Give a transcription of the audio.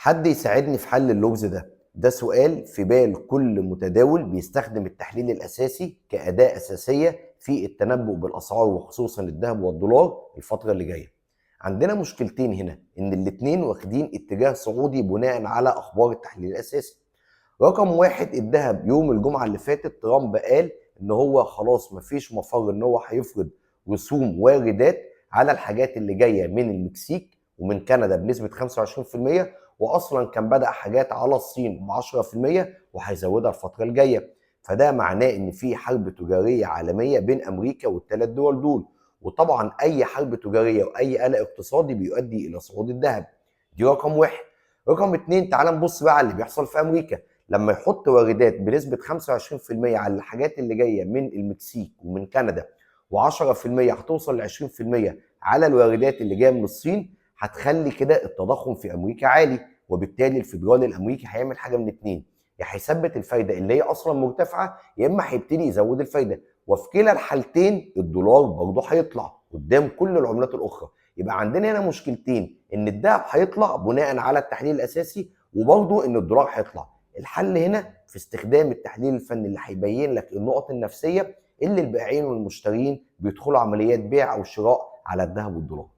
حد يساعدني في حل اللغز ده. ده سؤال في بال كل متداول بيستخدم التحليل الأساسي كأداة أساسية في التنبؤ بالأسعار، وخصوصا الذهب والدولار الفترة اللي جاية. عندنا مشكلتين هنا، إن الاتنين واخدين اتجاه صعودي بناء على أخبار التحليل الأساسي. رقم واحد، الذهب يوم الجمعة اللي فاتت ترامب قال إن هو خلاص مفيش مفر، إن هو هيفرض رسوم واردات على الحاجات اللي جاية من المكسيك ومن كندا بنسبة 25%، واصلا كان بدا حاجات على الصين ب 10% وهيزودها الفترة الجاية. فده معناه ان في حرب تجارية عالمية بين امريكا والثلاث دول دول، وطبعا اي حرب تجارية واي قلق اقتصادي بيؤدي الى صعود الذهب. دي رقم واحد. رقم اتنين، تعال نبص بقى على اللي بيحصل في امريكا. لما يحط واردات بنسبة 25% على الحاجات اللي جاية من المكسيك ومن كندا، و10% هتوصل ل 20% على الواردات اللي جاية من الصين، هتخلي كده التضخم في امريكا عالي، وبالتالي الفيدرالي الامريكي هيعمل حاجة من اتنين: يا هيثبت الفايدة اللي هي اصلا مرتفعة، يا اما هيبتدي يزود الفايده. وفي كلا الحالتين الدولار برضه هيطلع قدام كل العملات الاخرى. يبقى عندنا هنا مشكلتين، ان الذهب هيطلع بناء على التحليل الاساسي، وبرضه ان الدولار هيطلع. الحل هنا في استخدام التحليل الفني اللي هيبين لك النقط النفسية اللي البائعين والمشترين بيدخلوا عمليات بيع او شراء على الذهب والدولار.